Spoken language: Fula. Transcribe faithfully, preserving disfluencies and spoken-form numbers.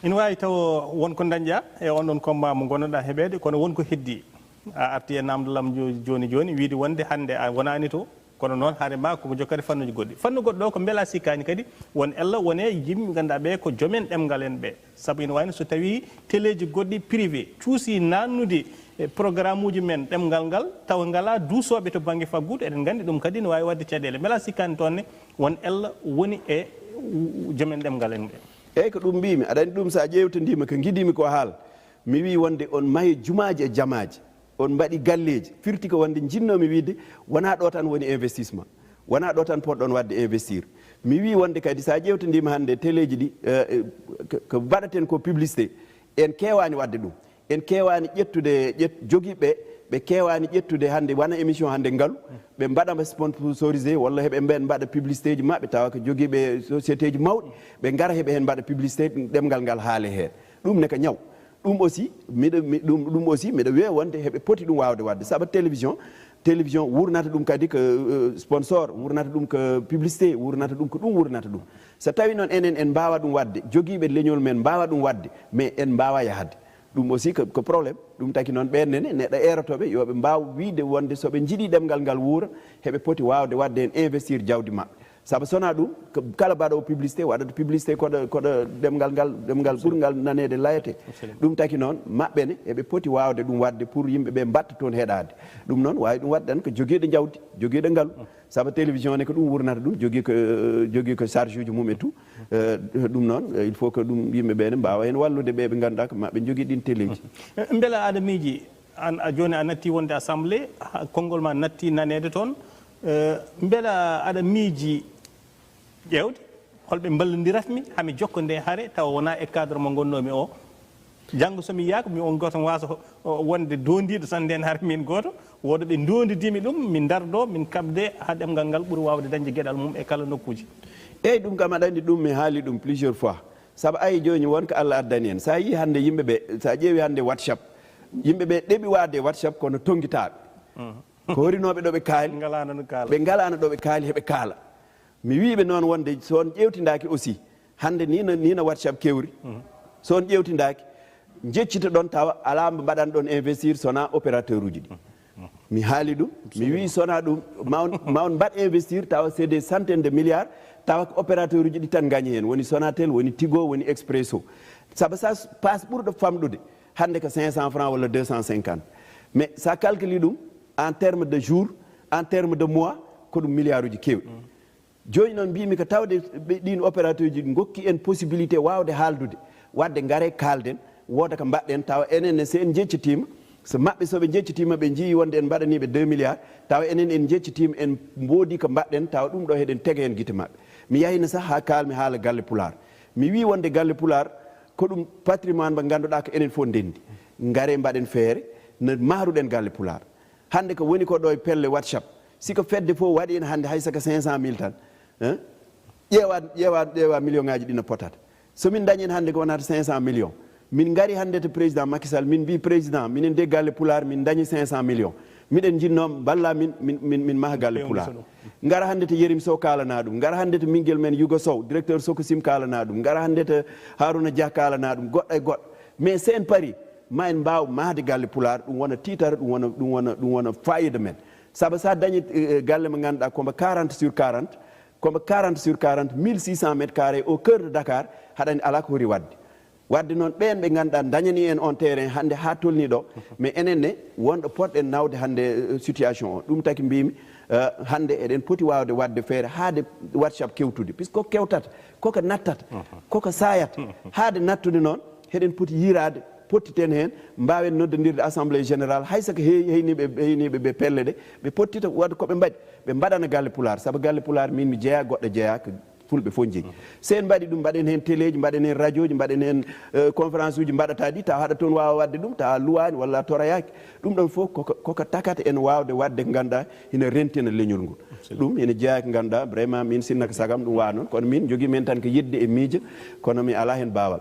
Ina waawi taw won ko dañƴaa e on ɗon combat mo ngonnoɗaa heɓeede, kono won ko heddii. A arti e naamndal am jo-, jooni jooni, wiyde wonde hannde a wonaani to, kono noon hare ma koko jokkata fannuuji goɗɗi. Fannu goɗɗo o ko mbela sikkaani kadi won ella wone yimɓe ngannduɗaa ɓe ko jomen ɗemngal en ɓe. Sabu ina wayi no so tawii teleeji goɗɗi privé cuusii naatnude e programme uji men ɗemngal ngal, tawa ngalaa duusooɓe to bannge faggudu, eɗen nganndi ɗum kadi ina waawi waɗde caɗeele. Mbela sikkaani toon ne won ella woni e jomen ɗemngal en ɓe. Eeyi, ko ɗum mbiimi. Aɗa anndi ɗum, so a ƴeewtondiima ko ngiɗmi ko haal, mi wii wonde on mahi jumaaji e jamaaji, on mbaɗi galleeji, firti ko wonde njinnoomi wiide wonaa ɗo tan woni investissement, wonaa ɗo tan potɗon waɗde investir. Mi wii wonde kadi so a ƴeewtondiima hannde teleeji ɗi, eh, eh, ko, ko mbaɗaten ko publicité, en keewaani waɗde ɗum. En keewaani ƴettude, ƴet-, jogiiɓe, ɓe keewaani ƴettude hannde, wona émission hannde ngalu, ɓe mbaɗa sponsorisé walla heɓe ɓeen mbaɗa publicité ji maɓɓe, tawa ko jogiiɓe société ji mawɗi, ɓe ngara heɓe heen mbaɗa publicité, ɗemngal ngal haale heen. Ɗum ne ko ñaw. Ɗum aussi, miɗo, mi, ɗum, ɗum aussi, miɗo wiya wonde heɓe poti ɗum waawde waɗde. Sabu télévision, télévision wurnata ɗum kadi ko, euh, sponsor, wurnata ɗum ko publicité, wurnata ɗum ko ɗum wurnata ɗum. So tawii noon enen en mbaawa ɗum waɗde, jogiiɓe leñol men mbaawa ɗum waɗde, mais en mbaawa yahde. Ɗum aussi ko, ko problème. Ɗum taki noon ɓeen nene, neɗɗo eerotooɓe, yo ɓe mbaaw wiyde wonde so ɓe njiɗii ɗemngal ngal wuura, heɓe poti waawde waɗde heen investir jawdi maɓɓe. Sabu so wonaa ɗum, ko kala mbaɗoowo publicité, waɗata publicité koɗo, koɗo ɗemngal ngal, ɗemngal ɓurngal naneede layete. Absolument. Ɗum taki noon, maɓɓe ne, eɓe poti waawde ɗum waɗde pour yimɓe ɓe mbaɗta toon heɗaade. Ɗum noon, waawi ɗum waɗde tan ko jogiiɗo jawdi, jogiiɗo ngalu. Sabu télévision ne ko ɗum wurnata ɗum, jogii ko, jogii ko charge uji mum e tout. Eh, ɗum noon, eh, il faut que ɗum yimɓe ɓe ne mbaawa heen wallude ɓe ɓe ngannduɗaa ko maɓɓe njogii ɗiin teleeji. Eh, mbela aɗa miiji, an, a, jooni a natti wonde assemblée, ha, konngol ma natti naneede toon. Eh, mbela aɗa miiji ƴeewde holɓe mballondiratmi hami jokka nde hare tawa wonaa e cadre mo ngonnoomi o? Janngo so mi yiyaaka, mi on gooto mi waasa ho-, o, wonde doondiiɗo tan ndeen hare min gooto, wooda ɓe ndoondidimi ɗum, min ndardoo, min kaɓdee haa ɗemngal ngal ɓuri waawde dañde geɗal mum e kala nokkuuji. Eeyi, ɗum kam aɗa anndi ɗum mi haali ɗum plusieurs fois. Sabu ayi jooni won ko Allah addani en. So a yii hannde yimɓe ɓe, so a ƴeewi hannde WhatsApp, yimɓe ɓe ɗeɓi waawde WhatsApp kono tonngitaaɓe. Mhm. Ko horinooɓe ɗo ɓe kaali, ngalaano no kaala. Ɓe ngalaano ɗo ɓe kaali, heɓe kaala. Mi wii ɓe noon wonde so on ƴeewtindaaki aussi, hannde nii no, nii no WhatsApp kewri. Mhm. So on ƴeewtindaaki, njeccito ɗon tawa alaa mbo mbaɗan ɗon investir so wonaa opérateur uji ɗi. Mi haali ɗum, mi wii so wonaa ɗum, ma on, ma on mbaɗ investir tawa c'est des centaines de milliards, tawa ko opérateur uji ɗi tan ngañi heen, woni Sonatel, woni Tigo, woni Expresso. Sabu sa passe ɓurɗo famɗude, hannde ko cinq cents francs walla deux cent cinquante. Mais sa calcule ɗum en terme de jour, en terme de mois, ko ɗum milliard uji keewɗi. Jooni noon mbiimi ko tawde ɓe, ɗiin opérateur uji ngokki en possibilité waawde haaldude, waɗde ngare kaalden, wooda ko mbaɗɗen, tawa enen ne so en njeccitiima, so maɓɓe so ɓe njeccitiima ɓe njii wonde en mbaɗanii ɓe deux milliards, tawa enen en njeccitiima en mboodi ko mbaɗɗen, tawa ɗum ɗo heɗen tega heen gite maɓɓe. Mi yahino sah haa kaalmi haala galle Pulaar. Mi wii wonde galle Pulaar ko ɗum patrimoine mo ngannduɗaa ko enen fof ndenndi. Ngare mbaɗen feere no mahruɗen galle Pulaar. Hannde ko woni ko ɗo e pelle WhatsApp, si ko fedde fof waɗi en hannde hay saka cinq cent mille tan, hein? Ƴeewa, ƴeewa, ƴeewa million ngaji ɗi no potata. So min dañi en hannde ko wonata cinq cent millions. Min ngari hannde to président Macky Sall, min mbi président, minen de galle Pulaar, min dañi cinq cent millions. Miɗen jinnoo mballa min, min, min, min maha galle Pulaar. Ngara hannde to Yérim Sow kaalana ɗum. Ngara hannde to ɓinngel men Youga Sow, directeur Sococim kaalana ɗum. Ngara hannde to Harouna Dia kaalana ɗum, goɗɗo e goɗɗo. Mais so en parii, ma en mbaaw mahde galle Pulaar, ɗum wona tiitar, ɗum wona, ɗum wona, ɗum wona fayida men. Sabu so a dañi, eh, galle mo ngannduɗaa ko mbo quarante sur quarante, ko mbo quarante sur quarante, mille six cents mètres carrés au cœur de Dakar, haɗani alaa ko hori waɗde. Waɗde noon, ɓeen ɓe ngannduɗaa dañani en on terrain hannde haa tolnii ɗo, mais enen ne wonɗo potɗen nawde hannde, eh, situation o. Ɗum taki mbiimi, eh, hannde eɗen poti waawde waɗde feere haade WhatsApp kewtude, puisque ko kewtata, koko nattata, koko saayata, haade nattude noon, heɗen poti yiraade, pottiten heen, mbaawen noddondirde assemblée générale, hay saka hey-, heyniiɓe, heyniiɓe ɓe pelle ɗe, ɓe pottita waɗa ko ɓe mbaɗi, ɓe mbaɗana galle Pulaar, sabu galle Pulaar min mi jeyaa, goɗɗo jeyaa, ko fulɓe fof njeyi. So en mbaɗi ɗum, mbaɗen heen teleeji, mbaɗen heen radiooji, mbaɗen heen, eh, conférence uji mbaɗataa ɗi, tawa haɗa toon waawa waɗde ɗum, tawa luwaani walla a toroyaaki. Ɗum ɗon fof koko, koko takata en waawde waɗde ko ngannduɗaa hina rentina leñol ngol. Absolument. Ɗum ene jeyaa ko ngannduɗaa vraiment min sinna ko sagam ɗum waa noon, kono min jogii men tan ko yiɗde e miija, kono mi alaa heen baawal.